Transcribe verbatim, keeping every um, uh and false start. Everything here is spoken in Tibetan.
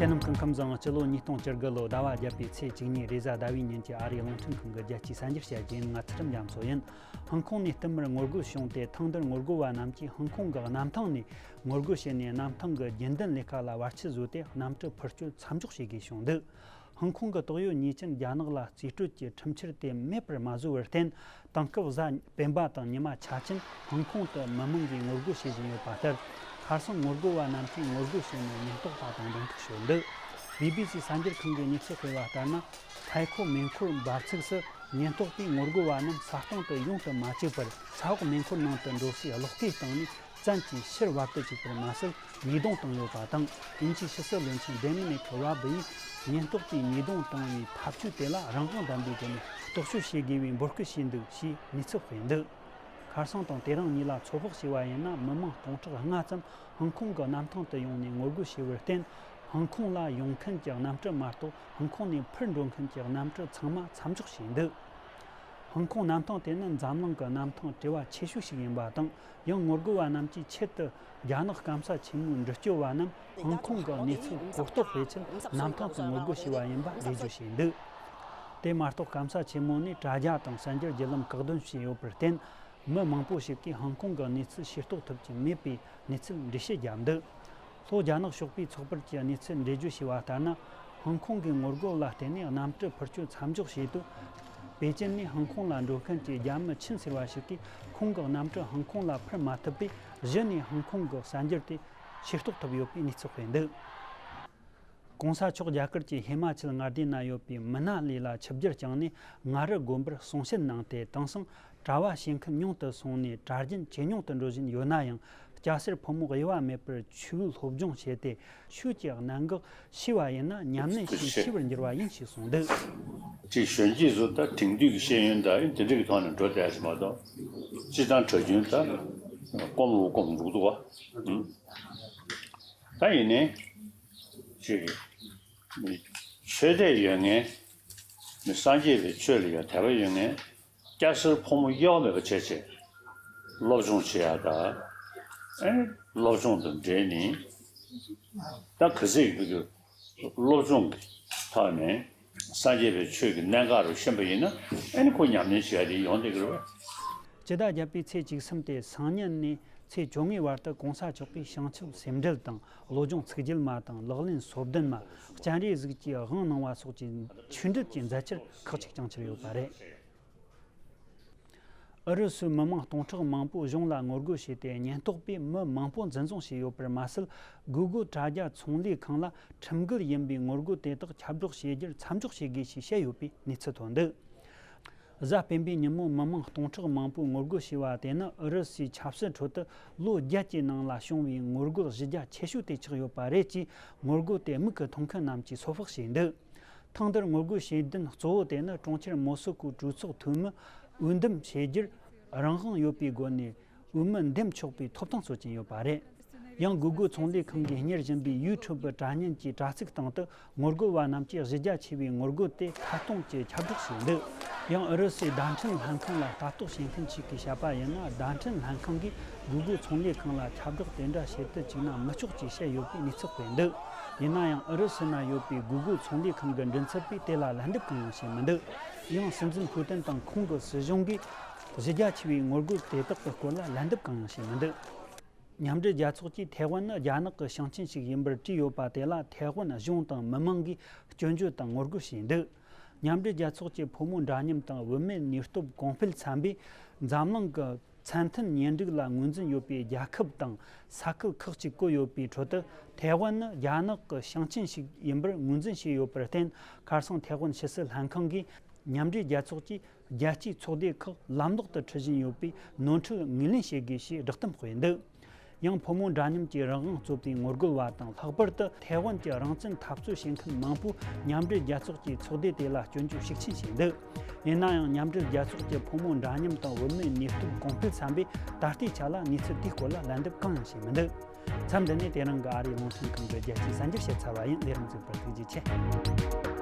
གནམ་སྐུ་ཁམས་བཟང་། སྤྱི་ལོ་ཉིས་སྟོང་བཅུ་དགུ་ལོ་ཟླ་བ་བརྒྱད་པའི་ཚེས་བཅུ་གཉིས་རེས་གཟའ་ཟླ་བའི་ཉིན་གྱི་ཨ་རིའི་རླུང་འཕྲིན་ཁང་གི་རྒྱལ་སྤྱིའི་གསར་འགྱུར་བཤད་རྒྱུ་ཡིན། ང་ཚུལ་ཁྲིམས་རྒྱ་མཚོ་ཡིན། ཧང་ཀོང་ནས་བསྟུད་མར་ངོ་རྒོལ་བྱུང་སྟེ། ཐེངས་འདིར་ངོ་རྒོལ་བ་རྣམས་ཀྱིས་ཧང་ཀོང་གི་གནམ་ཐང་ནས་ངོ་རྒོལ་བྱས་ནས། གནམ་ཐང་གི་རྒྱུན་ལྡན་ལས་ཀ་ལ་བར་ཆད་བཟོས་ཏེ། གནམ་གྲུ་འཕུར་སྐྱོད་མཚམས་འཇོག་བྱེད་དགོས་བྱུང་འདུག་ཧང་ཀོང་གི་ཏོག་དབྱིབས་ཉེས་ཅན་རྒྱ་ནག་ལ་རྩིས་སྤྲོད་ཀྱི་ཁྲིམས་འཆར་དེ་མེད་པར་མ་བཟོས་པར་བརྟེན། དེང་སྐབས་གཟའ་སྤེན་པ་དང་ཉི་མ་ཆ་ཆེན་ཧང་ཀོང་དུ་མི་མང་གིས་ངོ་རྒོལ་བྱེད་བཞིན་ཡོད་པ་ལྟར། ཁ་སང་ངོ་རྒོལ་བ་རྣམས་ཀྱིས་ངོ་རྒོལ་བྱས་ནས་ཉེན་རྟོག་པ་དང་མདུན་ཐུག་བྱས་འདུག་བི་བི་སི་གསར་འགྱུར་ཁང་གིས་མྱུར་ཚགས་སྤེལ་བ་ལྟར་ན། ཐའེ་ཁོ་མེ་འཁོར་འབབ་ཚིགས་སུ་ཉེན་རྟོག་པས་ངོ་རྒོལ་བ་རྣམས་ས་སྟེང་དུ་ཡོང་དུ་མ་བཅུག་པར། ས་འོག་མེ་འཁོར་ནང་དུ་འགྲོ་སའི་གློག་སྐས་སྟེང་ནས་བཙན་གྱིས་ཕྱིར་བབ་ཏུ་བཅུག་པར་མ་ཟད། ཉེས་རྡུང་བཏང་ཡོད་པ་དང་། དབྱིན་ཇིའི་ཕྱི་སྲིད་བློན་ཆེན་ཌོ་མི་ནིག་རཱབ་ཡིས་ཉེན་རྟོག་པས་ཉེས་རྡུང་བཏང་བའི་ཐབས་ཇུས་དེ་ལ་རང་དབང་ལྡན་པའི་སྒོ་ནས་རྟོག་དཔྱོད་བྱེད་དགོས་པའི་འབོད་སྐུལ་བྱས་འདུག་ཞེས་མྱུར་ཚགས་སྤེལ་འདུག་ཁ་སང་དང་དེ་རིང་གཉིས་ལ་ཚོད་དཔག་བྱས་པ་ཡིན་ན། མི་མང་སྟོང་ཕྲག་ལྔ་ཙམ་ཧང་ཀོང་གི་གནམ་ཐང་དུ་ཡོང་ནས་ངོ་རྒོལ་བྱས་པར་བརྟེན། ཧང་ཀོང་ལ་ཡོང་མཁན་གྱི་གནམ་གྲུ་མ་གཏོགས། ཧང་ཀོང་ནས་འཕུར་འགྲོ་མཁན་གྱི་གནམ་གྲུ་ཚང་མ་མཚམས་འཇོག་བྱས་འདུག་ཧང་ཀོང་གནམ་ཐང་དེ་ནི་འཛམ་གླིང་གི་གནམ་ཐང་བྲེལ་བ་ཆེ་ཤོས་ཤིག་ཡིན་པ་དང་། ཡང་ངོ་རྒོལ་བ་རྣམས་ཀྱིས་ཆེད་དུ་རྒྱ་ནག་སྐམ་ས་ཆེན་མོའི་འགྲུལ་སྐྱོད་པ་རྣམས་ཧང་ཀོང་གི་གནས་ཚུལ་གོ་རྟོགས་སྤེལ་ཆེད་གནམ་ཐང་དུ་ངོ་རྒོལ་བྱས་པ་ཡིན་པ་འགྲེལ་བརྗོད་བྱས་འདུག་དེ་མ་གཏོགས། སྐམ་ས་ཆེན་མོ་ནས་དྲ་རྒྱ་དང་གསར་འགྱུར་བརྒྱུད་ལམ་བཀག་སྡོམ་བྱས་ཡོད་པར་བརྟེན། མི་མང་པོ་ཞིག་གིས་ཧང་ཀོང་གི་གནས་ཚུལ་ཤེས་རྟོགས་ཐུབ་ཀྱི་མེད་པའི་གནས་ཚུལ་འགྲེལ་བཤད་བརྒྱབ་འདུག་ལྷོ་རྒྱ་ནག་ཕྱོགས་པས་ཚོགས་པར་གྱི་གནས་ཚུལ་འགྲེལ་བརྗོད་བྱས་པ་ལྟར་ན། ཧང་ཀོང་གི་ངོ་རྒོལ་ལ་བརྟེན་ནས་གནམ་གྲུ་འཕུར་སྐྱོད་མཚམས་འཇོག་བྱས་དུས། པེ་ཅིན་ནས་ཧང་ཀོང་ལ་འགྲོ་མཁན་གྱི་རྒྱ་མི་ཆིན་ཟེར་བ་ཞིག་གིས། ཁོང་གི་གནམ་གྲུ་ཧང་ཀོང་ལ་འཕུར་མ་ཐུབ་པས། གཞི་ནས་ཧང་ཀོང་གི་གསར་འགྱུར་དེ་ཤེས་རྟོགས་ཐུབ་ཡོད་པའི་གནས་ཚུལ་སྤེལ་འདུག་གོང་ས་མཆོག་རྒྱ་གར་གྱི་ཧི་མ་ཅལ་མངའ་སྡེ་ན་ཡོད་པའི་མི་ན་ལི་ལ་ཆིབས་བསྒྱུར་བསྐྱངས་ནས། མངའ་རིས་དགོན་པར་གསུང་བཤད་གནང་སྟེ། དེང་སང་གྲྭ་བ་བྱེད་མཁན་ཉུང་དུ་སོང་ནས། གྲྭ་རྒྱུན་ཇེ་ཉུང་དུ་འགྲོ་བཞིན་ཡོད་ན་ཡང་། སྐྱ་སེར་ཕོ་མོ་དབྱེ་བ་མེད་པར་ཆོས་ལུགས་སློབ་སྦྱོང་བྱས་ཏེ། ཆོས་ཀྱི་གནད་འགག་ཤེས་པ་ཡིན་ན། ཉམས་ལེན་བྱེད་ཤེས་པར་འགྱུར་བ་ཡིན་ཞེས་གསུངས་འདུག་ཅིག་གཞོན་སྐྱེས་ཚོ་ད་དེང་དུས་ཀྱི་ཤེས་ཡོན་དང་དེ་འདྲ་གི་ཐོག་ནས་འགྲོ་བསྡད་ཞིག་མ་གཏོགས། སྤྱིར་བཏང་གྲྭ་རྒྱུན་ད་སྐོམ་རུ་སྐོམ་འགྲོ་འདུག་བ། ད་ཡིན་ནའི་ཅིག་ཆོས་དད་ཡོད་མཁན། སངས་རྒྱས་པའི་ཆོས་ལ་ཡང་དད་པ་ཡོད་མཁན། སྐྱ་སེར་ཕོ་མོ་དབྱེ་བ་མེད་པ་བྱས་བྱས་སློབ་སྦྱོང་བྱེད་ཡ་ད། ཨེ་སློབ་སྦྱོང་དང་འབྲེལ་ནས་ད་ག་ཚད་ཡོད་ཀྱི་སློབ་སྦྱོང་གི་ཐོག་ནས་སངས་རྒྱས་པའི་ཆོས་ཀྱི་གནད་འགག་རུ་ཤེས་པ་ཡིན་ན། ཨེ་ནི་ཁོ་ཉམས་ལེན་བྱེད་ཡ་དེ་ཡོང་བསྡད་ཀྱི་རེད་པ། སྤྱི་ཟླ་བརྒྱད་པའི་ཚེས་བཅུ་གསུམ་སྟེ་སང་ཉིན་ནས་ཚེས་བཅོ་ལྔའི་བར་དུ་གོང་ས་མཆོག་གིས་བྱང་ཆུབ་སེམས་འགྲེལ་དང་། བློ་སྦྱོང་ཚིག་བརྒྱད་མ་དང་། ལག་ལེན་སོ་བདུན་མ། སྤྱན་རས་གཟིགས་ཀྱི་དབང་གནང་བ་སོགས་ཀྱི་ཆོས་འབྲེལ་གྱི་མཛད་འཆར་ཁག་ཅིག་བསྐྱངས་འཆར་ཡོད་པ་རེད། ཨུ་རུ་སུའི་མི་མང་སྟོང་ཕྲག་མང་པོ་གཞུང་ལ་ངོ་རྒོལ་བྱས་ཏེ། ཉེན་རྟོག་པས་མི་མང་པོ་འཛིན་བཟུང་བྱས་ཡོད་པར་མ་ཟད། Google་དྲ་རྒྱ་ཚོང་ལས་ཁང་ལ་ཁྲིམས་འགལ་ཡིན་པའི་ངོ་རྒོལ་དེ་དག་ཁྱབ་སྒྲོག་བྱེད་རྒྱུར་མཚམས་འཇོག་བྱེད་དགོས་ཞེས་བཤད་ཡོད་པའི་གནས་ཚུལ་ཐོན་འདུག་གཟའ་སྤེན་པའི་ཉིན་མོ་མི་མང་སྟོང་ཕྲག་མང་པོས་ངོ་རྒོལ་བྱས་པ་དེ་ནི་ཨུ་རུ་སུའི་ཆབ་སྲིད་ཁྲོད་དུ་ལོ་བརྒྱད་ཀྱི་ནང་ལ་བྱུང་བའི་ངོ་རྒོལ་གཞི་རྒྱ་ཆེ་ཤོས་དེ་ཆགས་ཡོད་པ་རེད་ཅེས། ངོ་རྒོལ་དེ་མིག་གིས་མཐོང་མཁན་རྣམས་ཀྱིས་ཚོད་དཔག་བྱས་འདུག་ཐེངས་འདིར་ངོ་རྒོལ་བྱེད་མདུན་གཙོ་བོ་དེ་ནི་གྲོང་ཁྱེར་མོ་སི་ཀོའི་གྲོས་ཚོགས་འཐུས་མི་འོས་འདེམས་བྱེད་རྒྱུར་རང་དབང་ཡོད་པའི་སྒོ་ནས་འོས་མི་འདེམས་ཆོག་པའི་ཐོབ་ཐང་རྩོད་ཀྱིན་ཡོད་པ་རེད། ཡང་། Google་ཚོང་ལས་ཁང་གིས་གཉེར་བཞིན་པའི་YouTube་དྲ་བརྙན་གྱི་དྲ་ཚིགས་སྟེང་དུ་ངོ་རྒོལ་བ་རྣམས་ཀྱིས་གཞི་རྒྱ་ཆེ་བའི་ངོ་རྒོལ་དེ་མཐའ་སྟོངས་ཀྱིས་ཁྱབ་བསྒྲགས་བྱས་འདུག་ཡང་། ཨུ་རུ་སུའི་བརྡ་འཕྲིན་ལྷན་ཁང་ལ་ལྟ་རྟོག་བྱེད་མཁན་ཞིག་གིས་བཤད་པ་ཡིན་ན། བརྡ་འཕྲིན་ལྷན་ཁང་གིས་Google་ཚོང་ལས་ཁང་ལ་ཁྱབ་བསྒྲགས་དེ་འདྲ་བྱེད་དུ་བཅུག་ན་མི་ཆོག་ཅེས་བཤད་ཡོད་པའི་གནས་ཚུལ་སྤེལ་འདུག་ཡིན་ན་ཡང་། ཨུ་རུ་སུ་ན་ཡོད་པའི་Google་ཚོང་ལས་ཁང་གི་མགྲིན་ཚབ་པས་དེ་ལ་ལན་འདེབས་གང་ཡང་བྱས་མི་འདུག་ཡང་། སྲིད་འཛིན་ཕུའུ་ཏིན་དང་ཁོང་གི་སྲིད་གཞུང་གིས་གཞི་རྒྱ་ཆེ་བའི་ངོ་རྒོལ་དེ་དག་གི་སྐོར་ལ་ལན་འདེབས་གང་ཡང་བྱས་མི་འདུག་མཉམ་འབྲེལ་རྒྱལ་ཚོགས་ཀྱིས་ཐའེ་ཝན་ནི་རྒྱ་ནག་གི་ཞིང་ཆེན་ཞིག་ཡིན་པར་བྲིས་ཡོད་པ་དེ་ལ། ཐའེ་ཝན་གཞུང་དང་མི་མང་གིས་སྐྱོན་བརྗོད་དང་ངོ་རྒོལ་བྱས་འདུག་མཉམ་འབྲེལ་རྒྱལ་ཚོགས་ཀྱི་ཕོ་མོ་འདྲ་མཉམ་དང་བུད་མེད་ནུས་སྟོབས་གོང་འཕེལ་ཚན་པས། འཛམ་གླིང་གི་མཚན་མཐུན་གཉེན་སྒྲིག་ལ་ངོས་འཛིན་ཡོད་པའི་རྒྱལ་ཁབ་དང་ས་ཁུལ་ཁག་ཅིག་བཀོད་ཡོད་པའི་ཁྲོད་དུ། ཐའེ་ཝན་ནི་རྒྱ་ནག་གི་ཞིང་ཆེན་ཞིག་ཡིན་པར་ངོས་འཛིན་བྱས་ཡོད་པར་བརྟེན། ཁ་སང་ཐའེ་ཝན་ཕྱི་སྲིད་ལྷན་ཁང་གིས་མཉམ་འབྲེལ་རྒྱལ་ཚོགས་ཀྱིས་རྒྱལ་སྤྱིའི་ཚོགས་སྡེ་ཁག་ལམ་ལོག་ཏུ་ཁྲིད་བཞིན་ཡོད་པའི་ནོར་འཁྲུལ་ངོས་ལེན་བྱེད་དགོས་ཞེས་བསྒྲགས་གཏམ་སྤེལ་འདུག་ཡང་། ཕོ་མོ་འདྲ་མཉམ་གྱི་རང་དབང་རྩོད་པའི་ངོ་རྒོལ་བ་དང་། ལྷག་པར་དུ་ཐའེ་ཝན་གྱི་རང་བཙན་འཐབ་རྩོད་བྱེད་མཁན་མང་པོས་མཉམ་འབྲེལ་རྒྱལ་ཚོགས་ཀྱི་ཚོགས་སྡེ་དེ་ལ་སྐྱོན་བརྗོད་ཤུགས་ཆེན་བྱས་འདུག་ཡིན་ན་ཡང་། མཉམ་འབྲེལ་རྒྱལ་ཚོགས་ཀྱི་ཕོ་མོ་འདྲ་མཉམ་དང་བུད་མེད་ནུས་སྟོབས་གོང་འཕེལ་ཚན་པས་ད་ལྟའི་ཆ་ལ་གནས་ཚུལ་དེའི་སྐོར་ལ་ལན་འདེབས་གང་ཡང་བྱས་མི་འདུག་མཚམས་འདི་ནས་དེ་རིང་གི་ཨ་རིའི་རླུང་འཕྲིན་ཁང་གི་རྒྱལ་སྤྱིའི་གསར་འགྱུར་བཤད་ཚར་བ་ཡིན། ལས་རིམ་གཟིགས་པར་ཐུགས་རྗེ་ཆེ།